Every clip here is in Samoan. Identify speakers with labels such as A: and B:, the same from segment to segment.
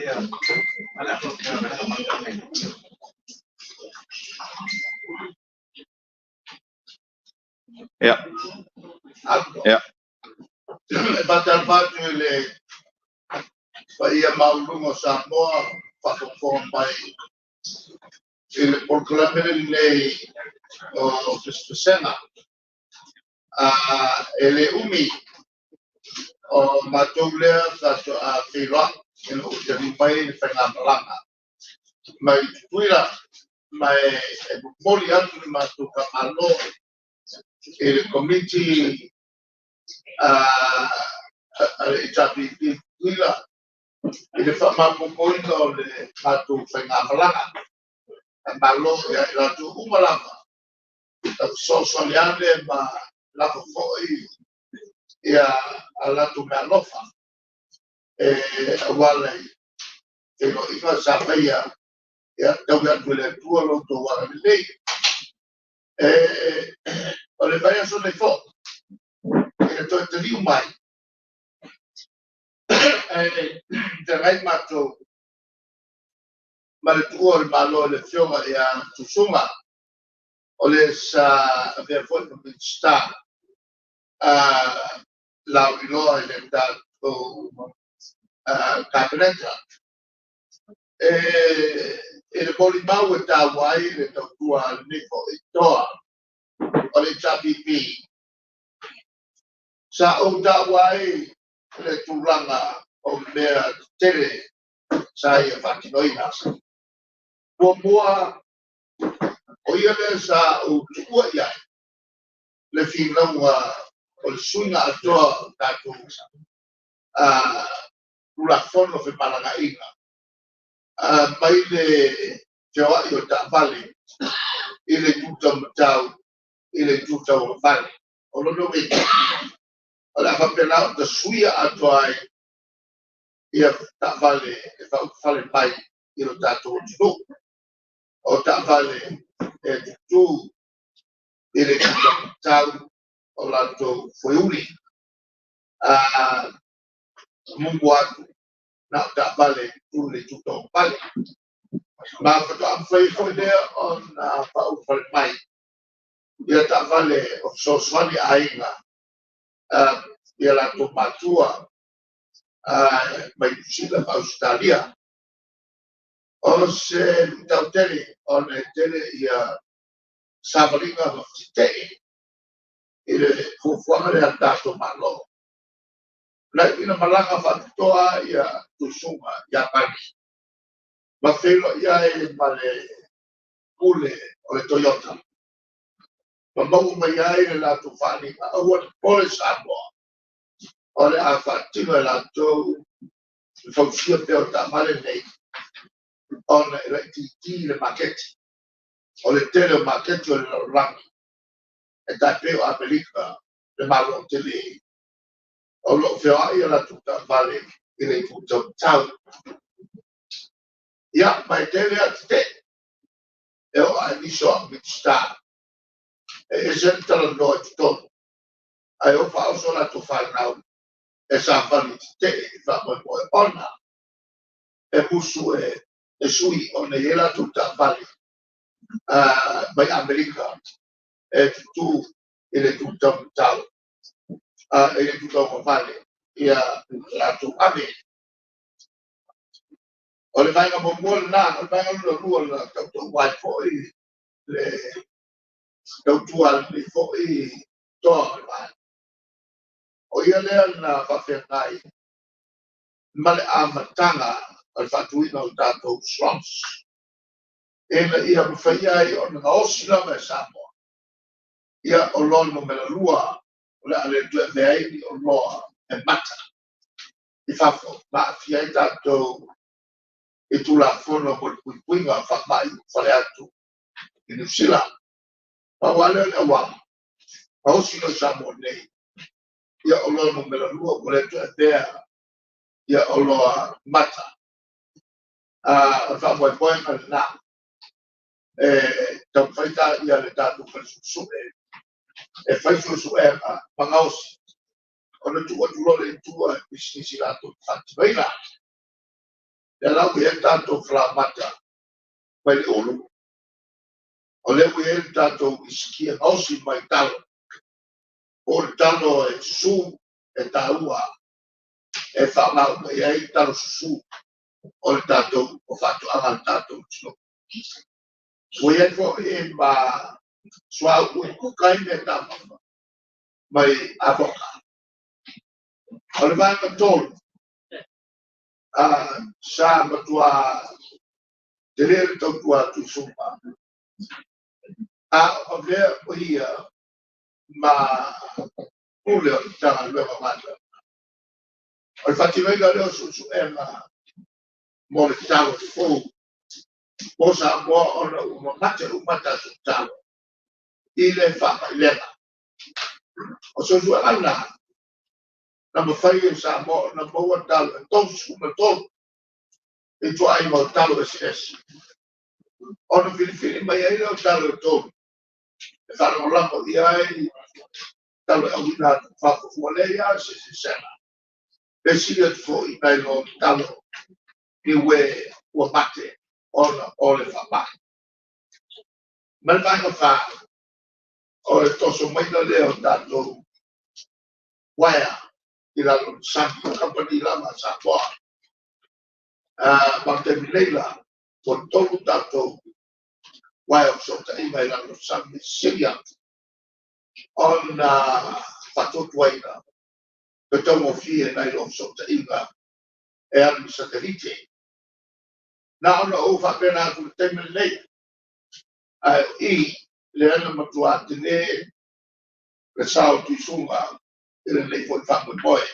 A: Ia. Ia.
B: E faatalofa atu i le paia maualuga o Samoa faafogafoga mai i le polokalame lenei o Pesepesega. E le umi o matou lea faatoa feiloai ina ua taliu mai le faigamalaga mai Tutuila, ma e momoli atu le matou faamalo i le Komiti a le HRPP Tutuila i le faamaopoopoina o le matou faigamalaga. Malo ia i latou uma lava na fesoasoani ane ma lafo foi ia a latou meaalofa e auala i feiloaiga sa faia. Ia taui atu e le Atua lo outou agalelei. O le vaiaso nei foi i le toe taliu mai, ae feagai matou ma le tuua o le Malo e le Afioga ia Tuisuga, o le sa avea foi ma Minisita lauiloa i le tatou Kapeneta. I le molimau e taua ai le tautua a lenei foi toa o le HRPP, sa ou taua ai le tulaga o mea tetele sa ia faatinoina. Muamua, o ia lea sa ou tuua i ai le finauga o le suiga atoa o tatou Tulafono o Femalagaaiga, mai le feoai o taavale i le itu taumatau i le itu tauagavale. O lona uiga, o le a faapena ona tasuia atoa ai ia taavale e faaulufale mai i lo tatou atunuu. O taavale e tutu i le itu taumatau o latou foiuli. Muamua atu, na o taavale e tutu i le itu tauagavale. Ma faatoa mafai foi lea ona faaulufale mai ia taavale o fesoasoani i aiga i latou matua mai Niu Sila ma Ausetalia. O se luitau tele ona e tele ia savaliga ma fetetee i le fuafuaga lea a le tatou Malo. Na iu ina malaga faapitoa ia Tuisuga i Iapani ma feiloai ai ma le Pule o le Toyota, ma maua mai ai le latou faaaliga, aua le popole Samoa, o le a faatino e latou le fausia pea o taavale nei, ona e laitiiti le maketi. O le tele o maketi o le lalolagi, e tai pei o Amerika, le Malo tele, o lo o feoai a latou taavale i le itu taumatau. Ia, ma e tele lava tetee, e oo lava i nisi o au Minisita, e ese le talanoa i totonu, ae o faaoso a latou fanau e savali tetee i faamoemoe, ona e musu e sui ona e i ai latou taavale mai Amerika e tutu i le itu taumatau, i le itu tauagavale ia latou ave. O le vaega muamua lena. O le vaega lona lua na tautaua ai foi le tautua a lenei foi toa o le Vaega, o ia lea na faafeagai ma le amataga o le faatuina o tatou SROS, ina ia mafai ai ona gaosi lava e Samoa ia oloa numera 2, o le a le toe avea ai ni oloa e mata i fafo, ma aafia ai tatou i Tulafono mo le puipuiga o faamai ulufale atu i Niu Sila. Pau lava lea o le auala, gaosi loa i Samoa nei ia oloa numera 2, ua le toe avea ia oloa mata. O le faamoemoega lena, e taumafai le tatou Fale Suesue e fai suesuega ma gaosi, ona tuu atu loa lea i tua i pisinisi latou te faatinoina. Le la ua i ai le tatou falaoamata mai le ulu, o lea ua i ai le tatou isikia gaosi mai talo, po o le talo e susu e taua e faaaoga uma i ai talo susu o le tatou o faatoaga a le tatou atunuu. Ua i ai foi ma suauu e kuka ai mea taumafa mai avoka. O le vaega tolu, sa matua tele le tautua a Tuisuga, a o avea o ia ma pule o le Matagaluega o Galuega. O le faatinoina lea o suesuega mo le talo fou mo Samoa, ona ua mamate uma tatou talo i le faamailega. O suesuega na, na mafai e Samoa ona maua talo e 33 ituaiga o talo eseese, ona filifili mai ai lea o talo e 3 e faalagolago i ai talo e auina atu i fafo, ua leai lava se eseesega. Pe sili atu foi nai lo talo niue ua mate ona o le faamai. Ma le vaega fa, o le toso maina lea o tatou uaea i lalo o le sami, o kamupani lava a Samoa. Ma le taimi nei la, ua 3 tatou uaea o fesootaiga i lalo o le sami, e sili atu ona faatuatuaina pe taugofie nai lo fesootaiga e alu i satelite. Na ona ou faapena atu i le taimi lenei, ae o i lea na matua tele le sao o Tuisuga i lenei foi faamoemoe.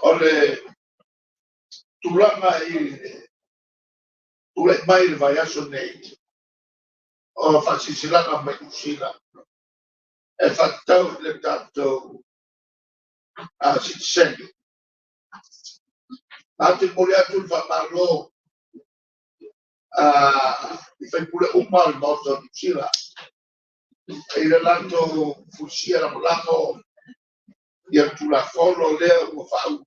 B: O le tulaga i le tulai mai le vaiaso nei o faasilasilaga mai Niu Sila e faatatau i le tatou sitiseni, matou te momoli atu le faamalo i sui usufono uma o le Maota o Niu Sila i le latou fulisia lagolago i le Tulafono lea ua faaulu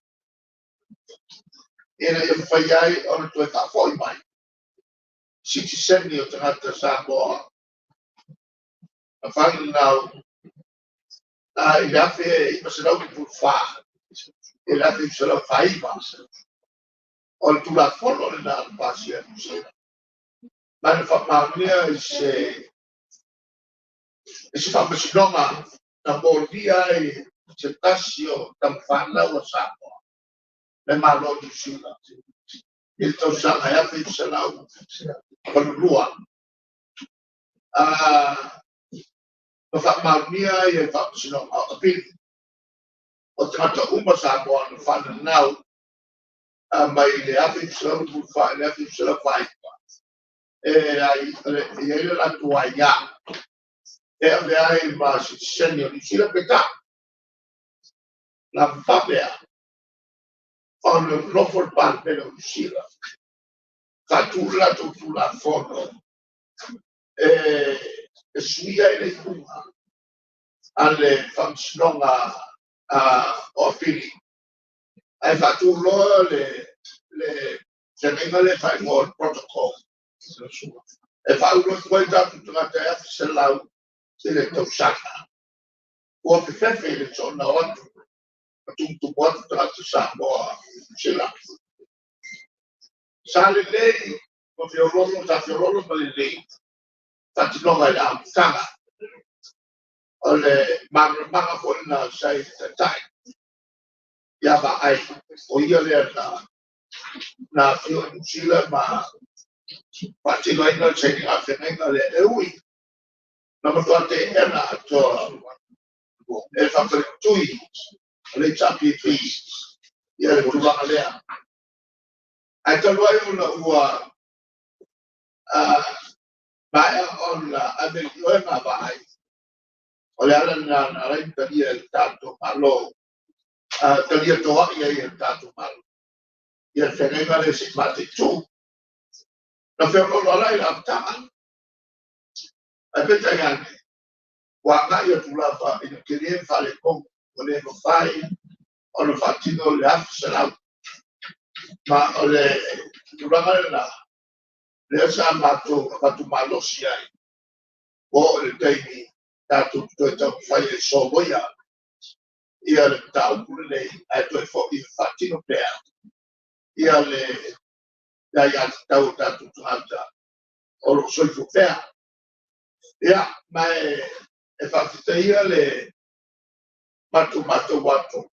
B: ina ia mafai ai ona toe faafoi mai sitiseni o tagata Samoa na fananau i le 1954 i le 1949. O le Tulafono lena na pasia e Niu Sila, ma na faamaonia i se faamasinoga na molia ai se tasi o tamafanau a Samoa le Malo o Niu Sila i le tausaga e 1982. Na faamaonia ai e le faamasinoga o Apili o tagata uma Samoa na fananau mai le 1924 i le 1949, e i ai le latou aia e avea ai ma sitiseni o Niu Sila, peitai na vave ona nonofo le Palemene o Niu Sila faatu le latou Tulafono e suia ai le iuga a le faamasinoga o Apili, ae faatu loa le feagaiga lea e faaigoa o le protocol, e faaulu atu ai tatou tagata e 1,100 i le tausaga. Ua fefefe i le soona o atu ma tumutumu atu tagata Samoa i Niu Sila. Sa lelei ma feoloolo, sa feoloolo ma lelei faatinoga i le amataga. O le malamalamaga foi lena sa i le Taitai ia Vaai, o ia lea na afio i Niu Sila ma faatinoina le sainiga feagaiga lea, e ui na matua teena atoa e faafaletui o le HRPP ia le tulaga lea. Ae talu ai ona ua maea ona ave le ioega a Vaai, o le ala lena na ala ai talia e le tatou Malo, talia toai ai e le tatou Malo ia le feagaiga lea se i mataitu. Na feoloolo ala i le amataga, ae peitai ane, ua agai atu lava ina tele le faaletonu, ua le mafai ona faatino le 1,100. Ma o le tulaga lena lea sa matou avatu malosi ai ua oo i le taimi tatou te toe taumafai e soloia le mataupu lenei ae toe foi e faatino pea le aiatatau o tatou tagata o lo o soifua pea. Ia, ma e faafetaia le matou matau atu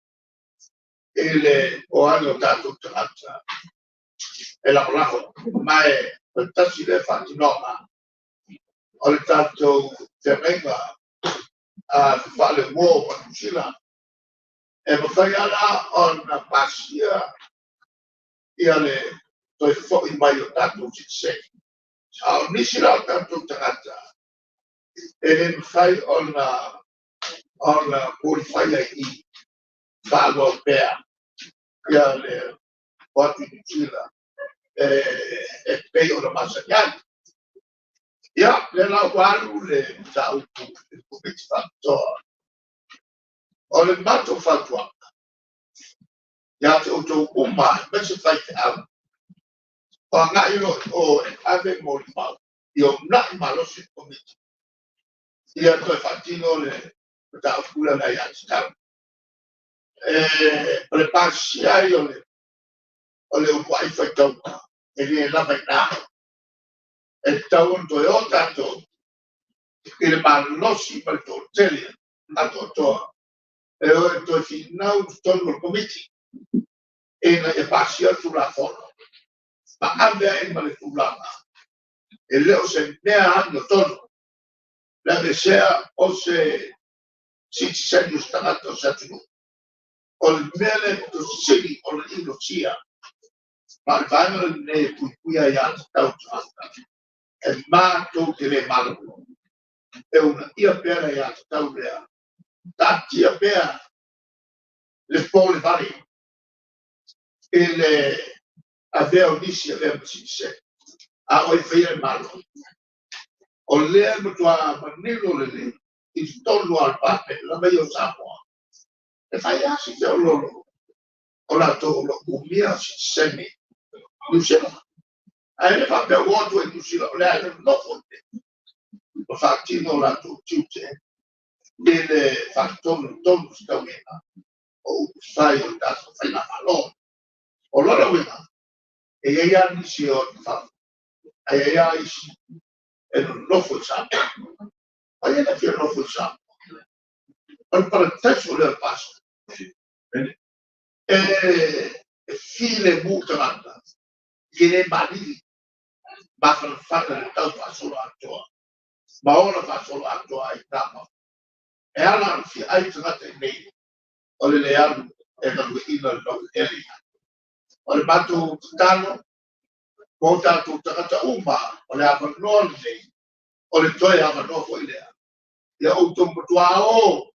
B: i le o age o tatou tagata e lagolago, ma o le tasi lea faatinoga o le tatou feagaiga faale-uo ma Niu Sila. E mafai lava la ona pasia le toe foi mai o tatou sitiseni, a o nisi la o tatou tagata e le mafai ona qualify ai i i, faaauau pea le o atu i Niu Sila e pei ona masani ai. Ia, lea la ua alu le mataupu i le Komiti Faapitoa. O le matou fautuaga ia te outou uma aemaise faifeau, o agai loa i o e ave molimau, ia uunai malosi le Komiti ia toe faatino le mataupu lea o le aiatatau. O le pasia ai o le uluai faitauga, e le lava i ina. E tatau ona toe o tatou i le malosi ma le toatele atoatoa e o e toe finau i totonu o le Komiti ina ia pasia le Tulafono ma ave ai ma le tulaga e le o se mea amiotonu le aveesea o se sitiseni o se tagata o se atunuu. O le mea lea e aupito sili ona inosia, ma o le vaega lenei e puipuia aia tatau a tagata e matou te le malolo, e uunaia pea le aiatatau lea, taatia pea le polevale i le avea o nisi e avea ma sitiseni, a o ai e faia le Malo? O lea e matua manino lelei i totonu lava o le Palemene lava ia o Samoa, e fai lava si feoloolo o latou o lo o umia sitiseni Niu Sila. Ae le faapea ua o atu ai i Niu Sila o lea e nonofo i inei ma faatino o latou tiute i le faatonutonu tatauina o upufai o le tatou Faigamalo. O lona uiga, e i ai lava nisi e o atu i fafo, ae i ai lava isi e nonofo i Samoa. O ai e le fia nofo i Samoa? O le parataiso lea o le pasese. E filemu tagata, e le malili, mafanafana i le tau faasoloatoa ma ola faasoloatoa ai tama. E ala ona fia ai tagata i nei, o le le alu e galueaiina le laueleele. O le matou tatalo mo tatou tagata uma, o le avanoa lenei, o le toe avanoa foi lea, ia outou matua o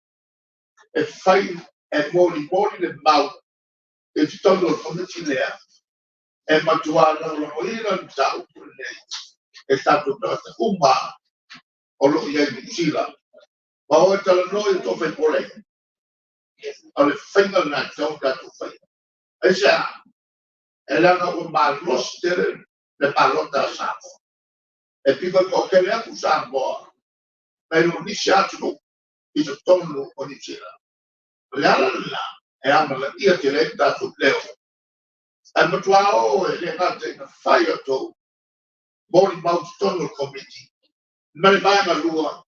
B: e fai e molimoli le mau i totonu o le Komiti lea, e matua lagolagoina le mataupu lenei e tatou tagata uma o lo o i ai i Niu Sila. Ma o e talanoa i tou sui usufono, o le faiga lena e tatau ona tatou faia. Aisea? E leaga ua malosi tele le palota a Samoa. E pito i toatele atu Samoa nai lo nisi atunuu i totonu o Niu Sila. O le ala lena e amanaia tele ai le tatou leo. Ae matua o e le gata ina fai outou molimau i totonu o le Komiti, ma le vaega lua,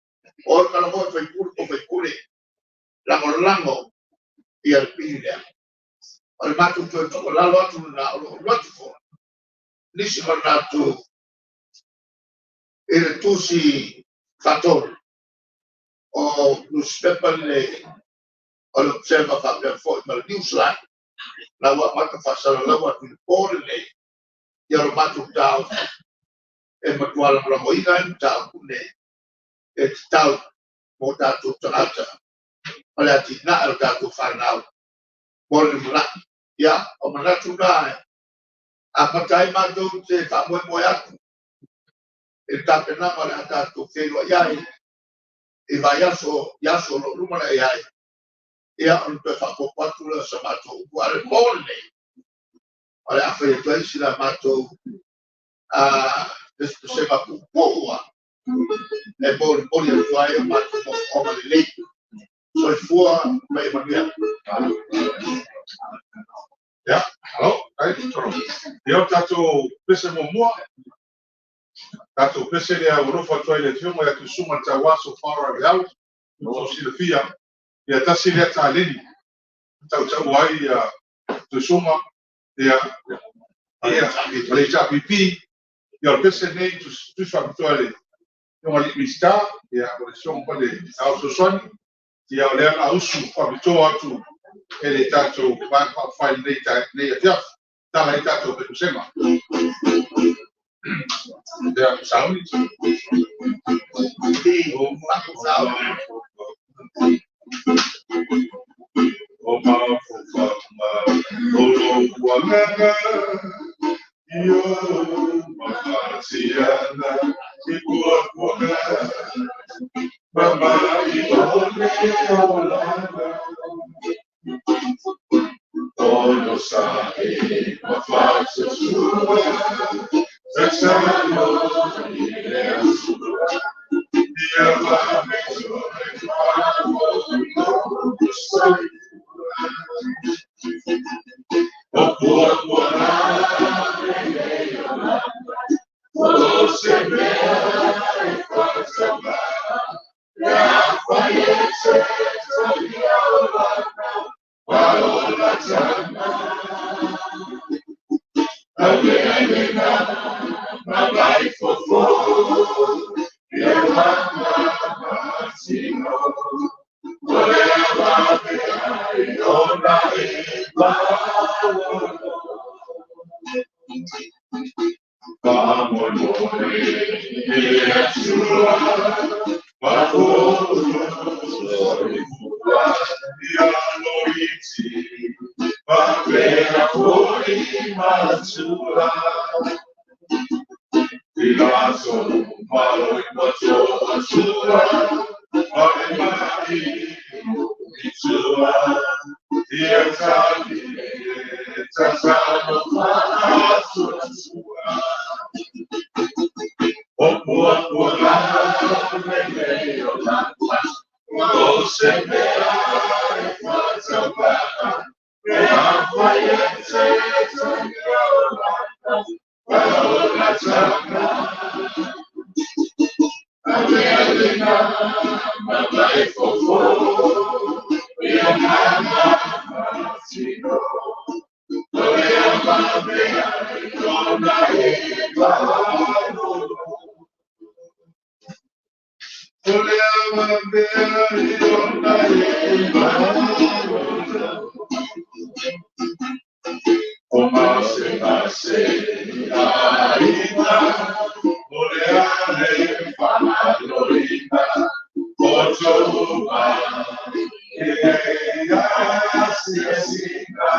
B: o le talanoa i sui usufono po o sui usufono, lagolago ia le pili lea. O le matou toe tuualalo atu lena, o lo o alu atu foi nisi manatu i le tusi faatolu o nusipepa lenei o le Observer faapea foi ma le Newsline, la ua amata faasalalau atu i le po lenei ia lo matou taofi e matua lagolagoina ai le mataupu lenei e tatau mo tatou tagata ma le atinae o tatou fanau mo le lumanai. Ia, o manatu na e amata ai matou te faamoemoe atu i le tapenaga o le a tatou feiloai ai i vaiaso i aso o lo o luma nei ai, ia ona toe faaopoopo atu lea o sa matou upu. A o le po lenei, O le a fai atu ai sina matou pesepesega puupuu lava e molimoli atu ai o matou manaoga lelei. Soifua ma ia manuia.
C: Ia, alo, ai, tolo. Ia, o tatou pese muamua, tatou pese lea ua alofa atu ai le Afioga ia Tuisuga Tauaso Fara Leau, ua silafia, ia tasi lea taleni, tautau ai ia Tuisuga, ia, ia, o le HRPP, ia o le pese nei, tusi faapitoa le Afioga i le Minisita, ia, o le Afioga foi le Ao Fesoasoani, ia o lea na usu faapitoa atu e le tatou Vaega Faaupufai lenei afiafi. Tala ai tatou pesega. Ia, sauni. O mafufa o lo uagaga, io mafatiana i kuakuaga, mama i ole olana. Ono sa e mafata sua, Sasano i le asua, ia va me O pua pua o se mea e whasama, Ia whaiete talia olana, Paola tana. Awe mawai fofo, Ia mama matino, Ole awa i ona e paolo. Pamoe i atua, Pamoe ia loiti, Papea foi matua. Ilaso malo i matua atua, Mare mai i tua, Ia tali tatano whaatua tua. O pua pua la me me o la O se mea e whatapa'a, Mea whaiete talia olana, Paola tana. Amelina, mawai fofo, Ia mama matino, Ole awa mea i ona e paolo. Ole awa mea i ona e paolo. O mase mase aina, ole ale whamaloina, o tōma e asiasina.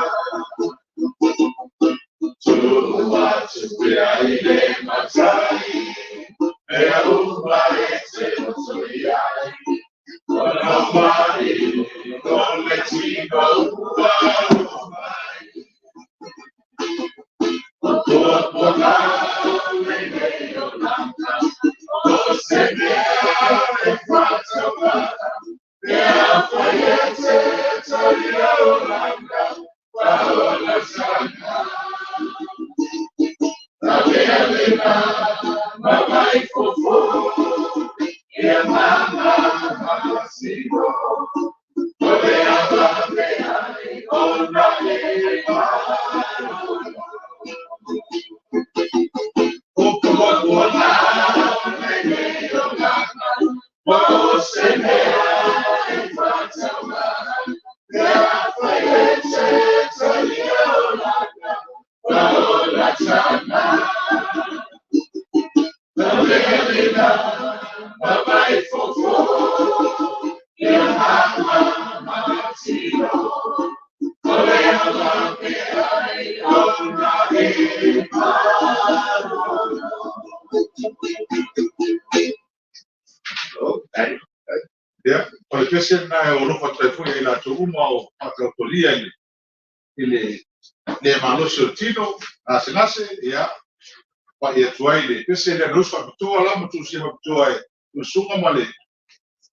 C: Tua tupea i le matai, mea uma e te roto i ai. Ona mai, o le tino ua o mai. O tua pua le me o lana, o se mea e whatapa'a, mea whaiete talia o lana, paola tana. Amelina, mawai fofo, ia mama matino, ole awa mea i ona e paolo. O pua pua la me me o lana, o se mea e whatapa'a, mea whaiete talia o lana, paola tana. Amelina, mawai fofo, ia mama matino, ole awa mea i ona e paolo. Ia, o le pese na e o alofa atu ai foi ia i latou uma o faatautolia i le Le malosi o le tino, gasegase, ia, pai atu ai le pese lea na usu faapitoa la ma tuusia faapitoa e Tuisuga ma le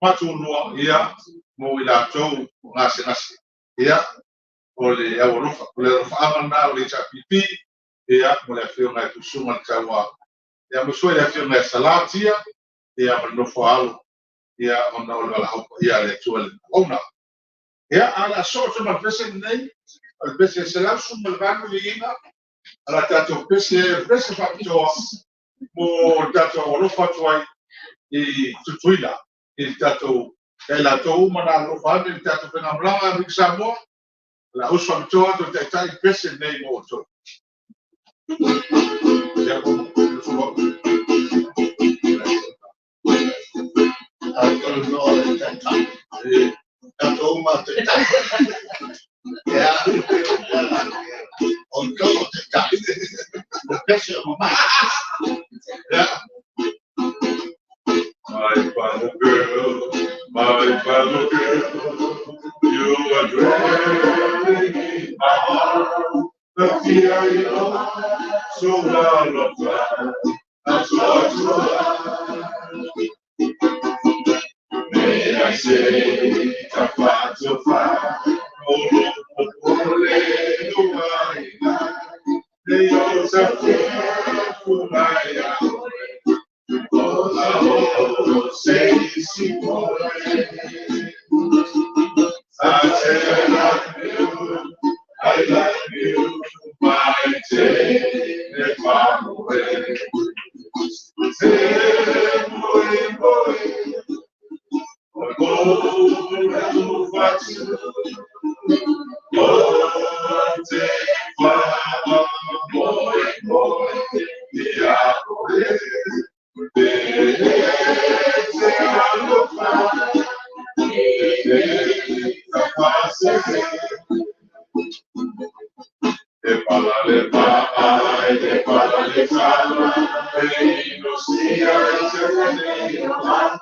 C: Matulua, ia, mo i latou gasegase. Ia, o le aualofa, o le alofaaga lena o le HRPP, ia, mo le afioga i Tuisuga le Taua. Ia, ma sui le afioga ia Salatia, ia, ma le nofo a alo, ia, ona o le valaau paia a le Atua i le auauna. Ia, a o le a soo atu ma le pese lenei, o le pese 118 viiga, a la tatou pese, o le pese faapitoa mo le tatou alofa atu ai i Tutuila, i le tatou, ia i latou uma na alofa ane i le tatou faigamalaga Amerika Samoa, o le a usu faapitoa atu e taitai le pese lenei mo outou. Ia,
B: Atonu o le taitai. Tatou uma taitai. Ia, o tou o taitai. Le pese o mamai.
C: Yeah. My final girl, my final girl, you are dwelling in my heart. The fear you know, so well of that's what you are. May I say, Tafa, oh, oh, oh, I say I love you, I love you, my day, far away. Say, boy, boy, I say I love you, my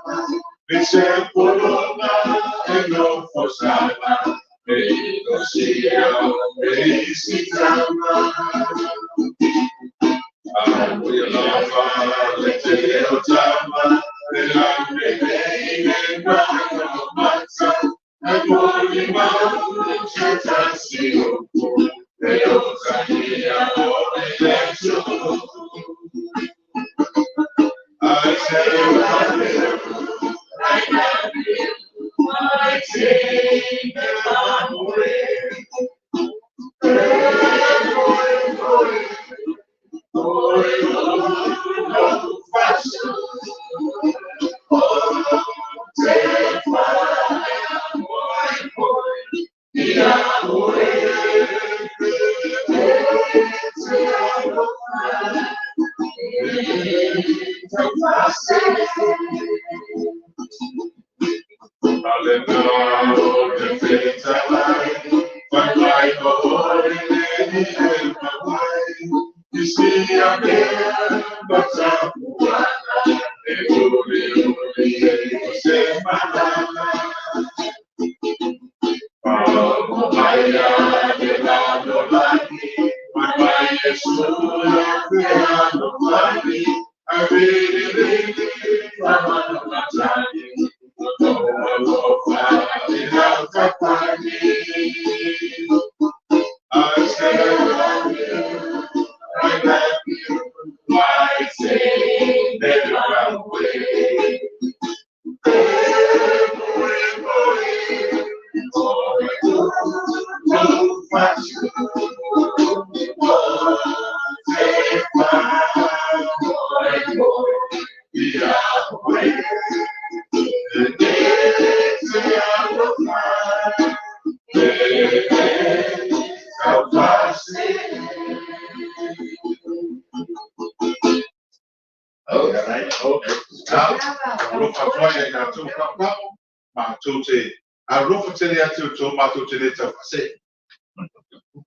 C: Alofa tele atu o tō mātou te le tau whase.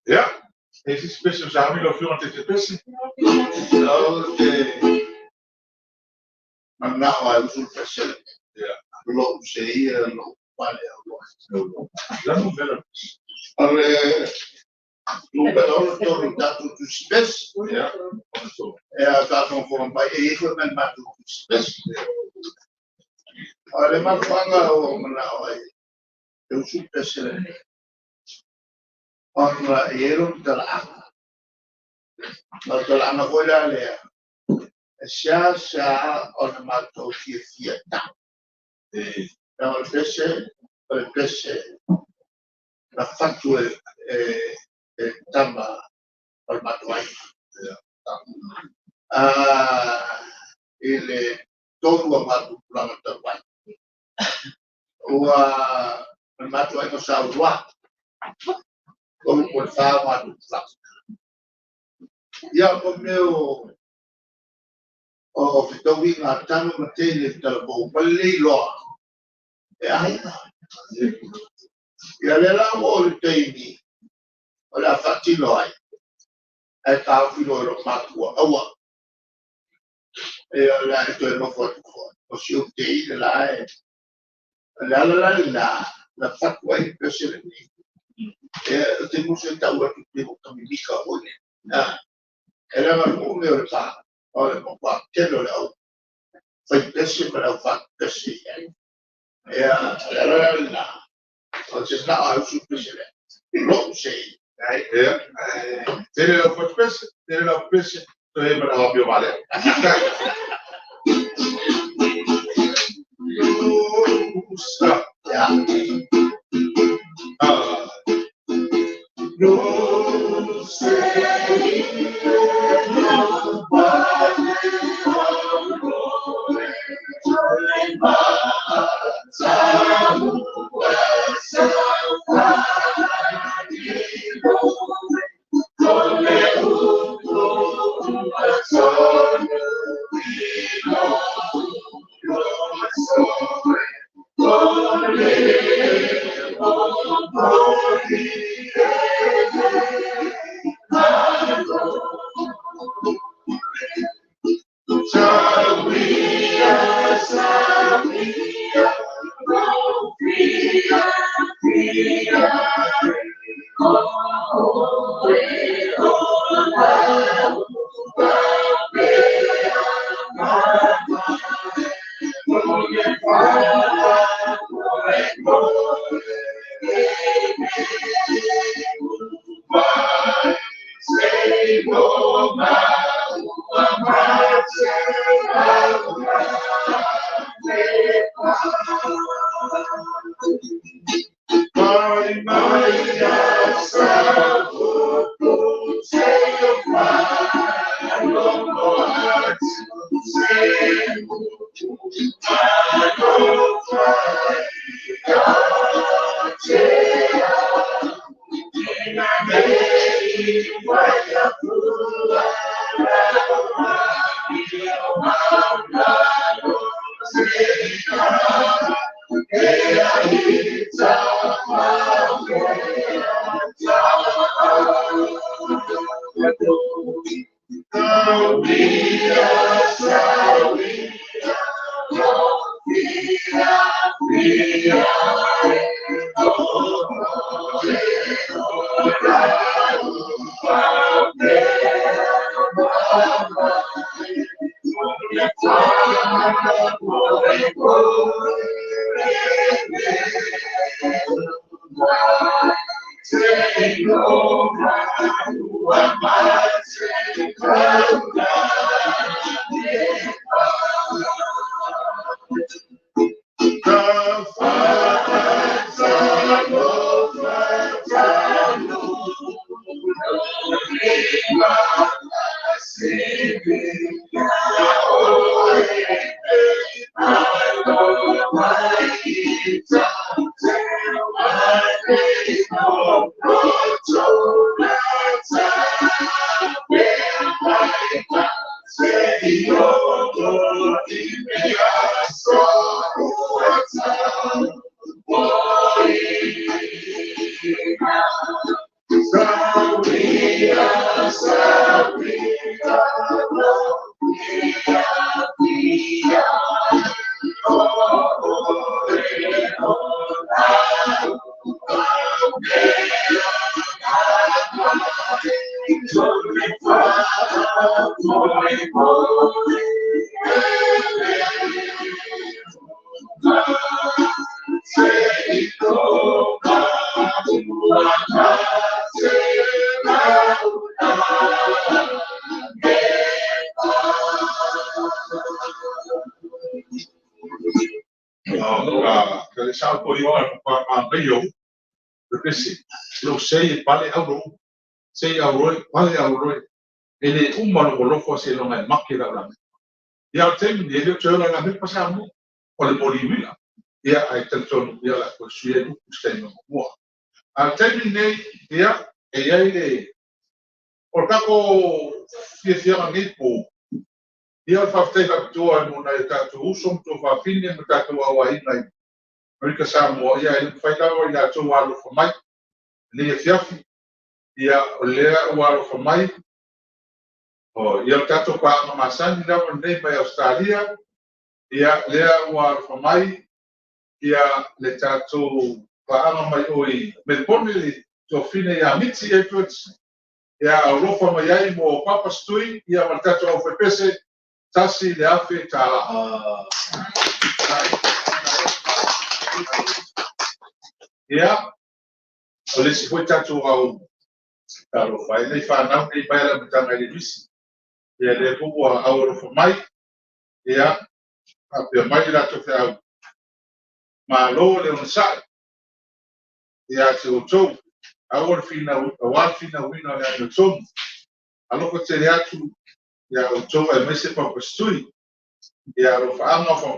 C: Ia, e sisi pese o sa lo whionga te te pese.
B: O te manao ai usu pese.
C: Ia.
B: Lo se ia lo pale au.
C: Lanu mela pese.
B: Ale Tolu tolu tatou tusi pese. E a faafogafoga mai e i ai foi ma le matou tusi pese. O le mafuaaga ua manao ai e usu pese lenei, ona e i ai lona talaaga. O le talaaga foi la lea, e seasea ona matou fiafia e tau. Leaga o le pese, o le pese na fatu e tama o le matou aiga. I le tolu o matou tulaga talu ai. Ua o le matou aiga sa uluā, tolu po o le fa o matou tulaga. Ia, o mea o fetauiga a tama ma teine i talavou, ma le le iloa e aiga. Ia lea la ua oo i le taimi o le a faatino ai, ae taofi loa e lou matua, aua. Ia o le a e toe nofo atu foi, o si ou tei le la e. O le ala la lena na fatu ai le pese lenei. Ou te musu e tau atu pei ua ta mimika foi lea. E leaga o le nuu lenei o Lepa, o le matua tele o le au fai pese ma le au fatu pese. Ia, o le ala la lena, ou te manao e usu le pese lea. Lou sei.
C: Ia. Tele lau fatu pese, tele lau pese, toe ma lau apio valea. Usa.
B: Ia.
C: Ah. No sei.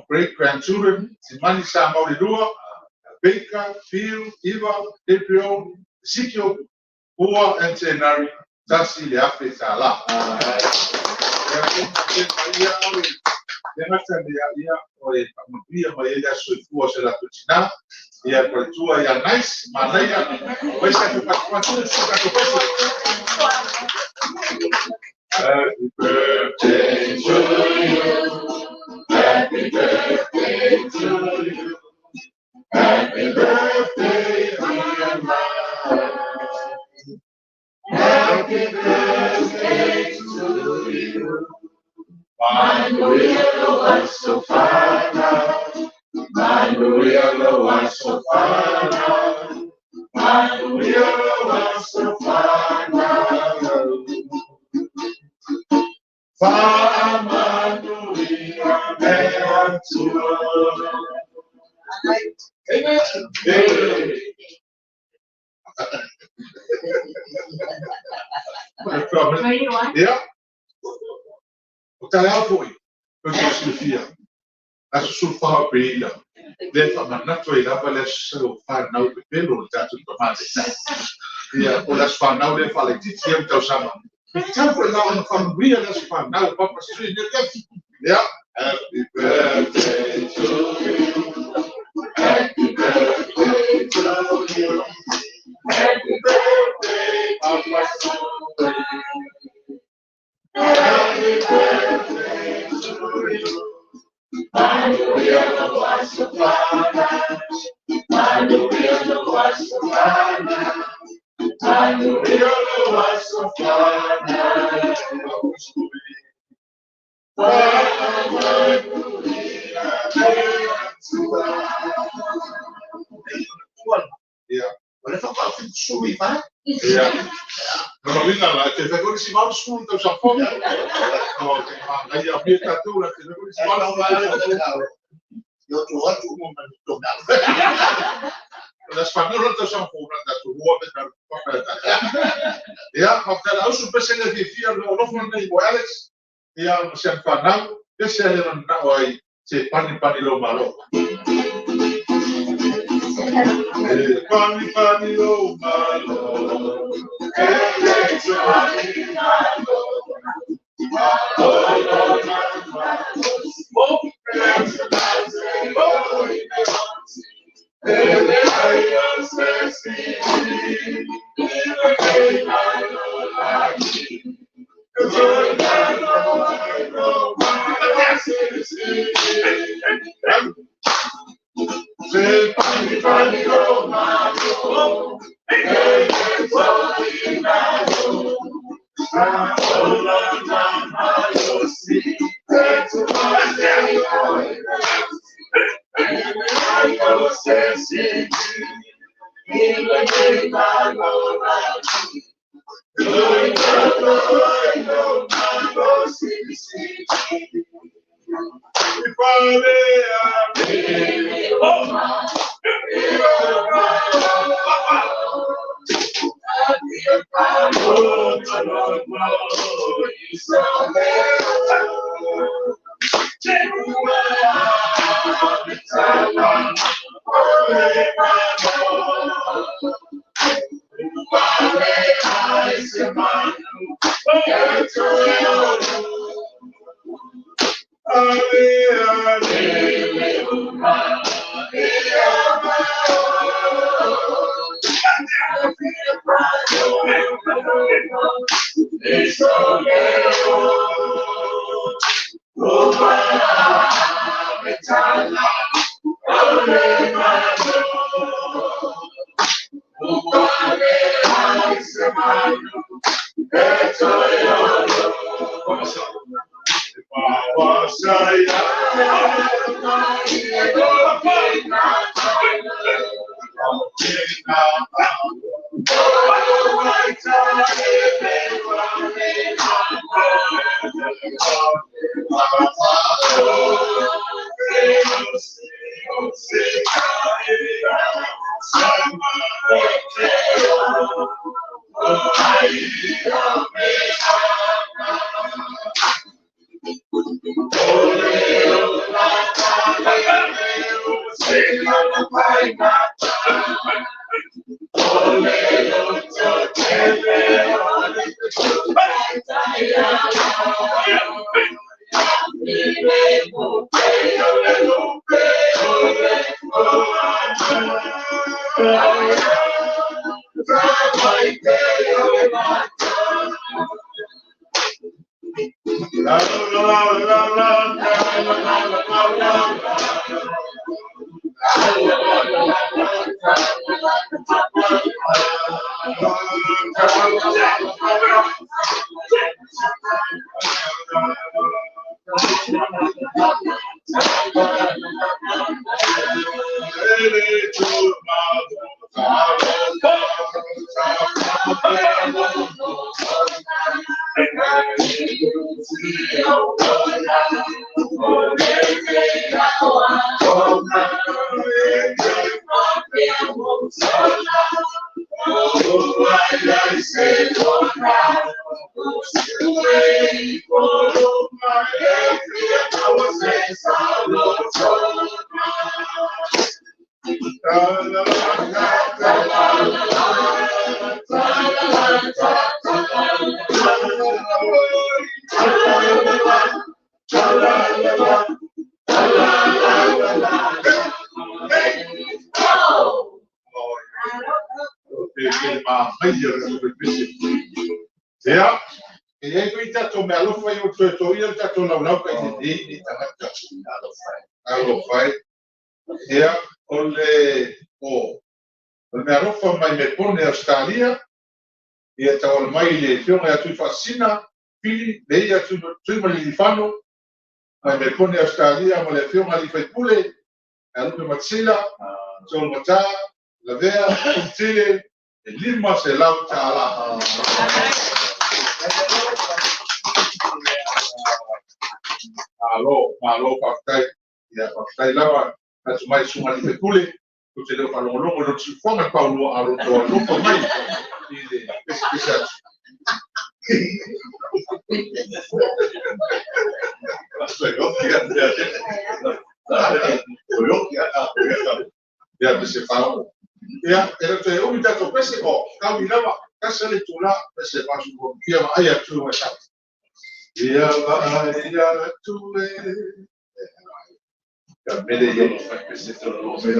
C: Great-grandchildren, Simani Samaulilua, Baker, Phil, Eva, Gabriel, Ezekiel, Ua, and Tenari, Tasi le Afe Tala. Happy birthday to you. Happy birthday to you. Happy birthday, dear Mike. Happy birthday to you. Manuia lo asofana. Manuia lo asofana. Manuia lo asofana. Fa'amanuia le Atua. Amen. Yeah. O tai au foi, o te silafia, aso sulfa pe ila, le whamanatu i lava le aso whanau pe pelo le tātou tamate. Ia, o le aso whanau le whalaititi e tau sama. Tau foi lau na whamuia le aso whanau, papa sui, yeah. Happy birthday to you. Happy birthday to you. Happy birthday, Papa Sui. Happy birthday to you. Manuia lo asofana. Manuia lo asofana. Manuia lo asofana. Yeah. Ia. No winga la te fa si mau school tau sa fo. No, te ma ngai a pie tatu la te fa si mau
B: Yo tu atu mo man to na.
C: La española tau sa fo na tatu ua pe ta pa ta. Ia, ma te la usu pese le fia no no fo nei mo Alex. Ia, se whanau, pese le na ai se pani pani lo malo. Pani pani lo malo. Australia ma le afioga i faipule alupe matsila solomata lavea tele e $500. Malo malo faafetai ia faafetai lava atu mai suga i faipule o te leo faalogologo i lo tiufoga le paulua alo toa alofa mai i le pesepese atu. Ia pese fao. Ia, e te umi tatou pese o kau i lava, kasa le tula pese fasu ko ia ma ai atu ma sa. Ia va ia tu e. Ia mele ia fa pese to no se.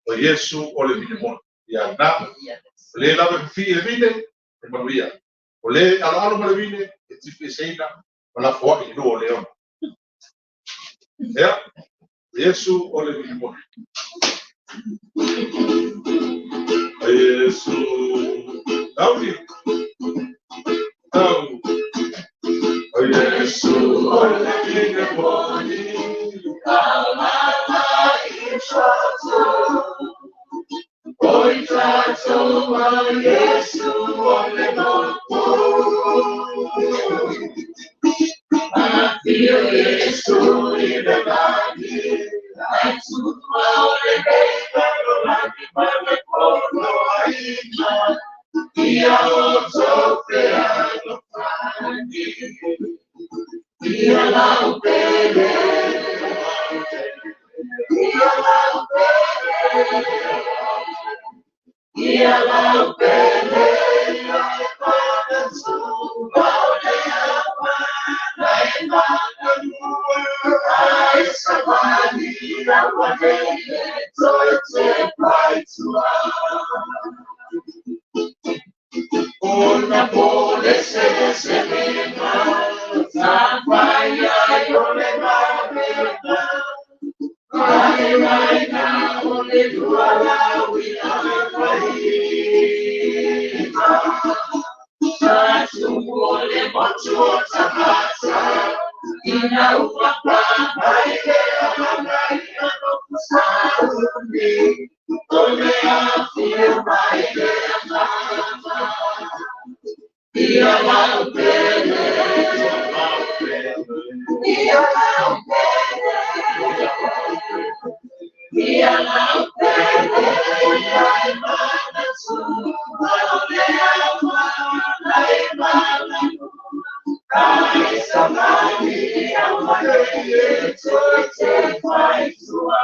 C: O Iesu o le vine moni. Ia na, le lava fi e vine, e manuia. O le alo alo ma le vine, e tipi seina, ma la foa i lua o leona. Ia, Yesu o le vine moni. Yesu, Daudi, Tau. Yesu o le vine moni.
B: Yesu o le moko. Afio Yesu i le lagi, ai tua o le beka no lagi ma le kono aina. Ia o tope alo fani, ia lau pele, ia lau pele, ia lau pele, ia e mana tu, o le ama, na e mana lua, ai savali, a wane e toe te pai tua. Ona pole se se mena, sa vai ai o le mavena, ai mai na o le lua la ui a mai. Sa tu o le motu o tamata, ina ua pa mai le mai a no kusauni, o le afia mai le mama. Ia lau pele, ia lau pele, ia lau pele, ia e mana tu, o le ama, na e mana ai savali, a wane e toe te pai tua.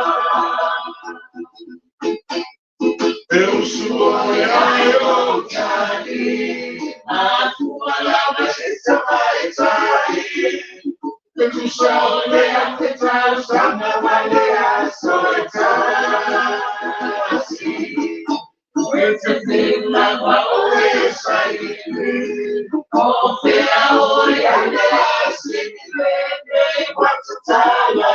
C: Eu sou
B: ai o tani, a tua lava se mai tai. Te tu sole a te tau sama vale a soitasi. Te fila wa o e saili, o fea o e ane a sini le ne watatala,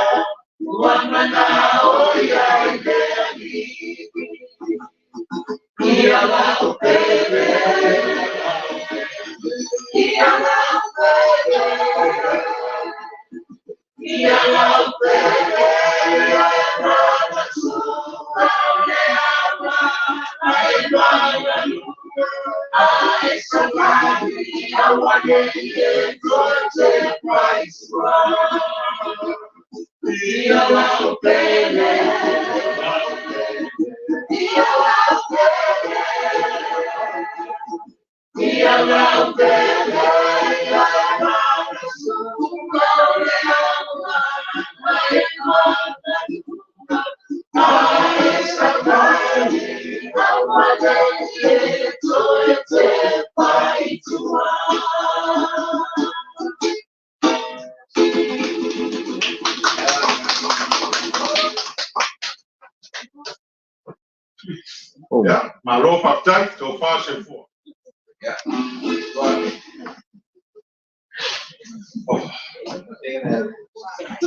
B: ua mana o ia i le ani. Ia lau pele, ia lau pele, ia lau pele, ia e mana tu, o le ama, na e mana lua, ai savali, a wane e toe te pai tua. Ia lau pele, ia lau pele, ia lau pele, ia e mana tu, o le ama, na e mana lua, ai savali, a wane e toe te pai tua.
A: Oh.
C: Ia, malo faafetai, tofa se fua. Oh.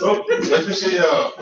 C: Oh, let me see, well,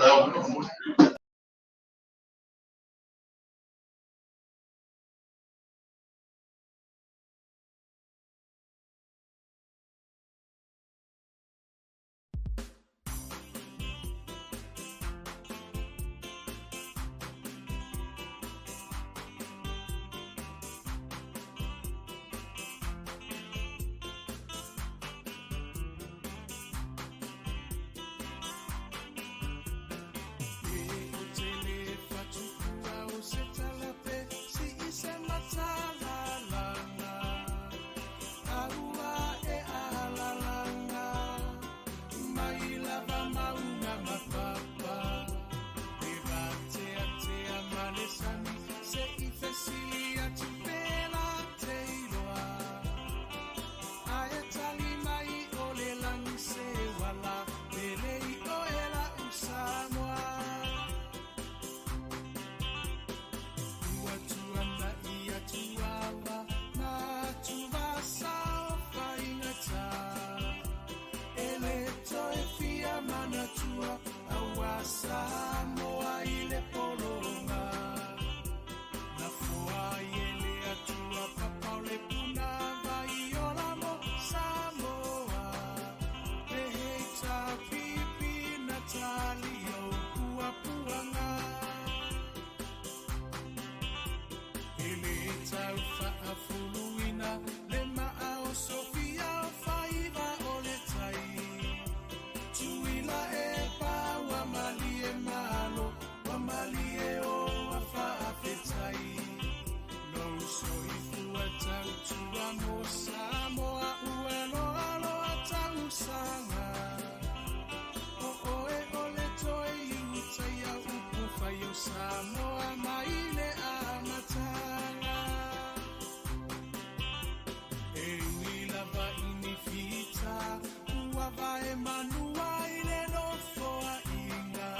D: faavae manua i le nofoaiga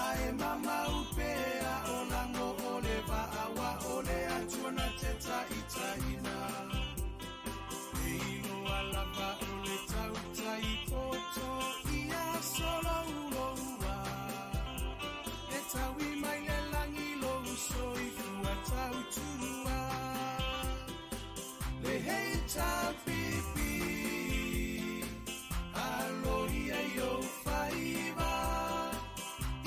D: ae mamau pea o lago o le vaaua o le Atua na te taʻitaʻina e iloa lava o le tautai poto ia solouloua e taui mai le lagi lou soifua tautua le HLPP alo ia i ou faiva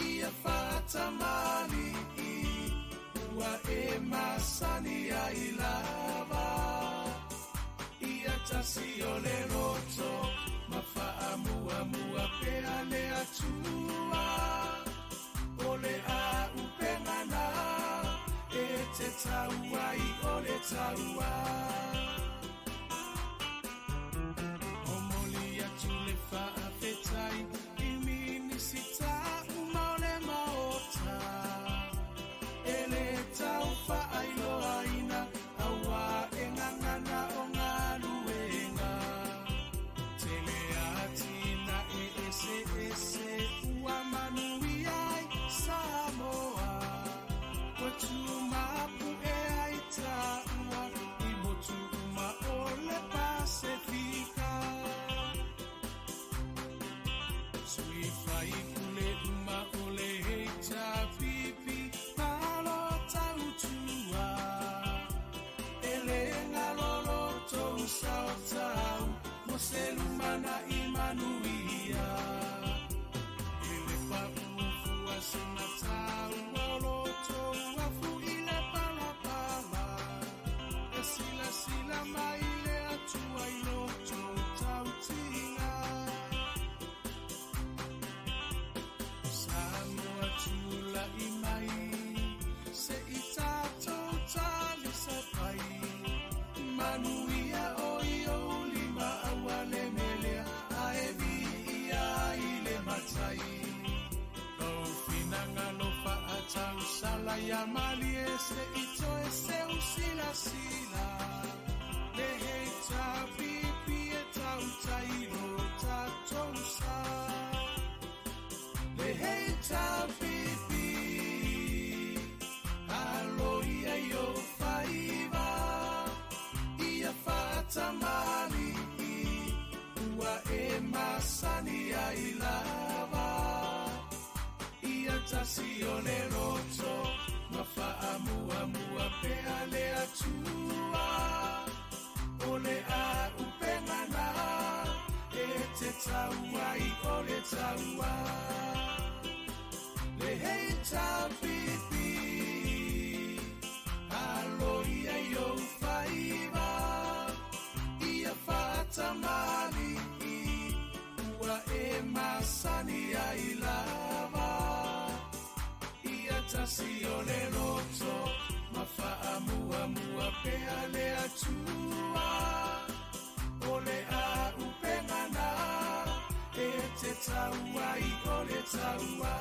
D: ia faatamali'i ua e masani ai lava ia tasi o le loto ma faamuamua pea le Atua o le auupega na e te tau ai o le taua. Momoli atu le faafetai i Minisita uma o le Maota e le tau faailoaina auā e gagana o galuega tele atinae eseese ua manuia ai Samoa ua tumapuʻe ai taua i motu uma o le Pasefika. Sui faipule uma o le HRPP malo tautua e le galolo tou saotau mo se lumanaʻi manuia e le paufua segatau o lotou afu i le palapala e silasila mai le Atua i lotou tautiga. Samoa tulaʻi mai se i tatou talisapai manuia o i ou lima aua le melea ae viia i le matai lou finagalo faatausala ia malie se i toe seusilasila le HRPP e tautai lo tatou sa le HRPP alo ia i ou faiva ia faatamali'i ua e masani ai lava ia tasi o le loto ma faamuamua pea le Atua o le auupega na e te tau ai o le taua le HRPP alo ia i ou faiva ia faatamali'i ua e masani ai lava ia tasi o le loto ma faamuamua pea le Atua o le auupega na e te tau ai o le taua.